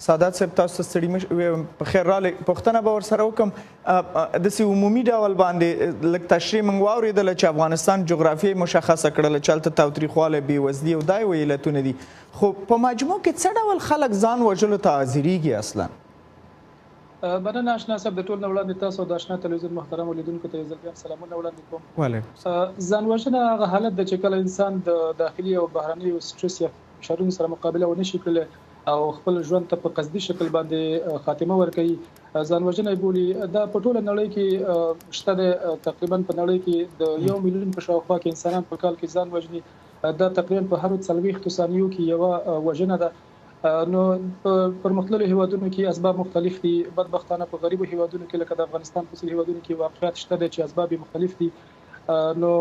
سادات صاحب، تاسو ستړي په خیر راغلی. پوښتنه به ورسره وکم، داسې عمومي ډول باندې لږ تشریح موږ واورېدله چې افغانستان جغرافیه مشخصه کړله چې هلته تاوتریخوالی، بېوزلي او دا یو علتونه دي، خو په مجموع کې څه ډول خلک ځان وژلو ته حاضرېږي اصلا؟ مننه آشنا صاحب. د ټول نه وړاندې تاسو د آشنا تلویزیون محترم لیدونکو ته یو ځل بیا سلامونه وړاندې کوم. ځان وژنه هغه حالت ده چې کله انسان د داخلي او بهرنیو سټرس یا فشارونو سره مقابله ونه شي کړلی او خپل ژوند ته په قصدي شکل باندې خاتمه ورکوي، ځان وژنه یې بولي. دا په ټوله نړۍ کې شته دی. تقریبا په نړۍ کې د 1 میلیون په شاوخوا کې انسانان په کال کې ځان وژني. دا تقریبا په هرو 40 ثانیو کې یوه وژنه ده. نو په پرمختللو هیوادونو کې اسباب مختلف دي. بدبختانه په غریبو هیوادونو کې، لکه د افغانستان په څیر هیوادونو کې، واقعیت شته دی چې اسباب یې مختلف دي. نو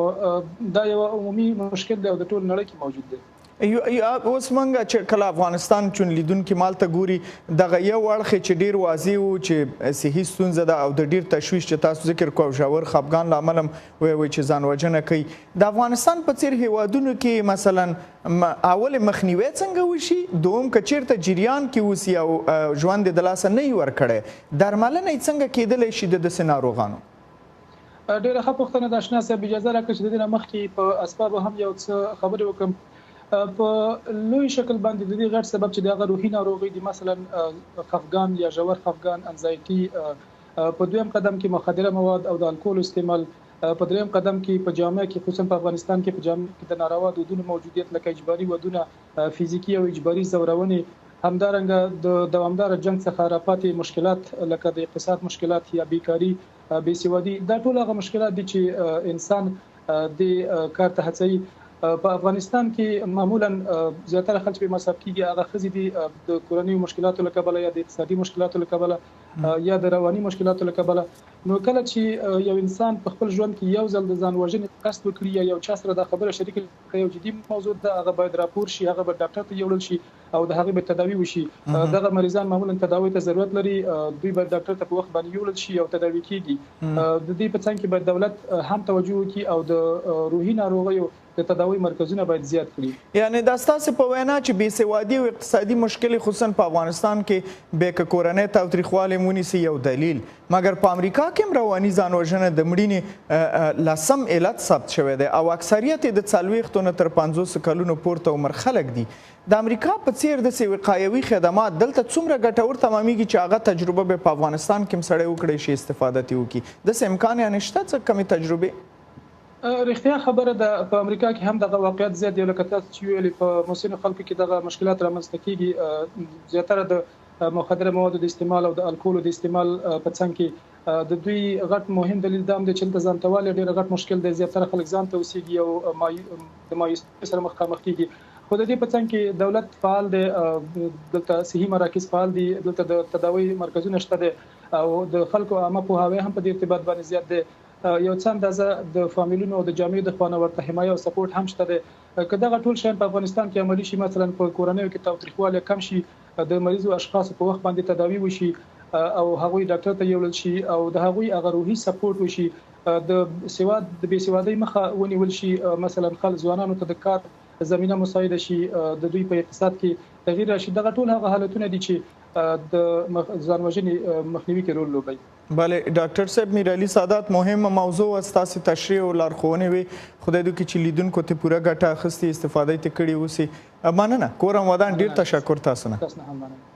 دا یو عمومي مشکل دی او د ټول نړۍ کې موجود دی. اوس مونږ چې کله افغانستان چون لیدونکي مالته ګوري، دغه یو اړخ چې ډیر واضح وو چې صحي ستونزه ده او د ډیر تشویش چې تاسو ذکر کوو، ژور خپګان لامل هم وی چې ځان وژنه کوي. د افغانستان په څیر هیوادونو کې مثلا اول مخنیوی څنګه وشي؟ دوم، که چیرته جریان کې اوسي او ژوند د لاسه نه ورکړي، درملنه یې څنګه کېدلی شي د داسې ناروغانو؟ ډیره ښه پوښتنه ده آشنا صاحب. اجازه راکړئ چې د دې نه مخکې په اسبابو هم یو څه خبرې وکړم. په لوی شکل باندې د دې غټ سبب چې دغه روحي ناروغي دي، مثلا خفګان یا ژور خفګان، anxiety، په دویم قدم کې مخدره مواد او د الکول استعمال، په دریم قدم کې په جامعه کې، خصوصا په افغانستان کې په جامعه کې د ناروا دودونو موجودیت، لکه اجباري ودونه، فزیکی او اجباري ځورونې، همدارنګه د دوامدار جنگ څخه راپاتې مشکلات، لکه د اقتصاد مشکلات یا بیکاری، بېسوادي، دا ټول هغه مشکلات دي چې انسان د کار ته هڅوي. په افغانستان کې معمولا زیاتره خلک چې مصاب کیږي هغه ښځې دي، د کورنیو مشکلاتو له کبله یا د اقتصادي مشکلاتو له کبله یا د رواني مشکلاتو له کبله. نو کله چې یو انسان په خپل ژوند کې یو ځل د ځان وژنې قصد وکړي یا یو چا سره دا خبره شریکه کړي، یو جدي موضوع ده. هغه باید راپور شي، هغه باید ډاکټر ته یوړل شي او د هغې باید تداوي وشي. دغه مریضان معمولا تداوي ته ضرورت لري. دوی باید ډاکټر ته په وخت باندې یوړل شي او تداوي کیږي. د دې په څنګ کې باید دولت هم توجه وکړي او د روحي ناروغیو د تداوي مرکزونه باید زیات کړي. یعنی دا ستاسو په وینا چې بې سوادي او اقتصادي مشکلې، خصوصا په افغانستان کې به که کورنۍ تاوتریخوالی ونیسي یو دلیل، مګر په امریکا کې هم رواني ځان وژنه د مړینې لسم علت ثبت شوی دی او اکثریت یې د 40 نه تر 50 کلونو پورته عمر خلک دي. د امریکا په څیر داسې وقایوي خدمات دلته څومره ګټور تمامیږي چې هغه تجربه به په افغانستان کې هم سړی وکړی شي استفاده ترې وکړي؟ داسې امکان یعنې شته څه کمې تجربې؟ رښتیا خبره ده، په امریکا کې هم دغه واقعیت زیات دی. لکه تاسو چې ویلي، په مسنو خلکو کې دغه مشکلات رامنځته کیږي، زیاتره د مخدره موادو د استعمال او د الکولو د استعمال په څنګ کې. د دوی غټ مهم دلیل دا هم دی چې دلته ځانتوالی ډېر غټ مشکل دی. زیاتره خلک ځان ته اوسېږي او د مایوسۍ سره مخامخ کیږي. خو د دې په څنګ کې دولت فعال دی، دلته صحي مراکز فعال دي، دلته د تداوي مرکزونه شته دي او د خلکو عامه پوهاوی هم په دې ارتباط باندې زیات دی. یو څه اندازه د فامیلونو او د جامعې د خوا نه ورته حمایه او سپورټ هم شته دی. که دغه ټول شیان په افغانستان کې عملي شي، مثلا په کورنیو کې تاوتریخوالی کم شي، د مریضو اشخاصو په وخت باندې تداوي وشي او هغوی ډاکټر ته یوړل شي او د هغوی هغه روحي سپورټ وشي، د سواد د بې سوادۍ مخه ونیول شي، مثلا خلک ځوانانو ته د کار زمینه مساعده شي، د دوی په اقتصاد کې تغییر راشي، دغه ټول هغه حالتونه دي چې د ځان وژنې مخنیوي کې رول لوبوي. بله، ډاکټر صاحب میرعلي سادات، مهمه موضوع وه، ستاسې تشریح او لارښوونې وې. خدای دې وکړي چې لیدونکو ته پوره ګټه اخیستې، استفاده یې ترې کړې اوسي. مننه، کورم ودان، ډیر تشکر تاسو نه. تاسو نه هم مننه.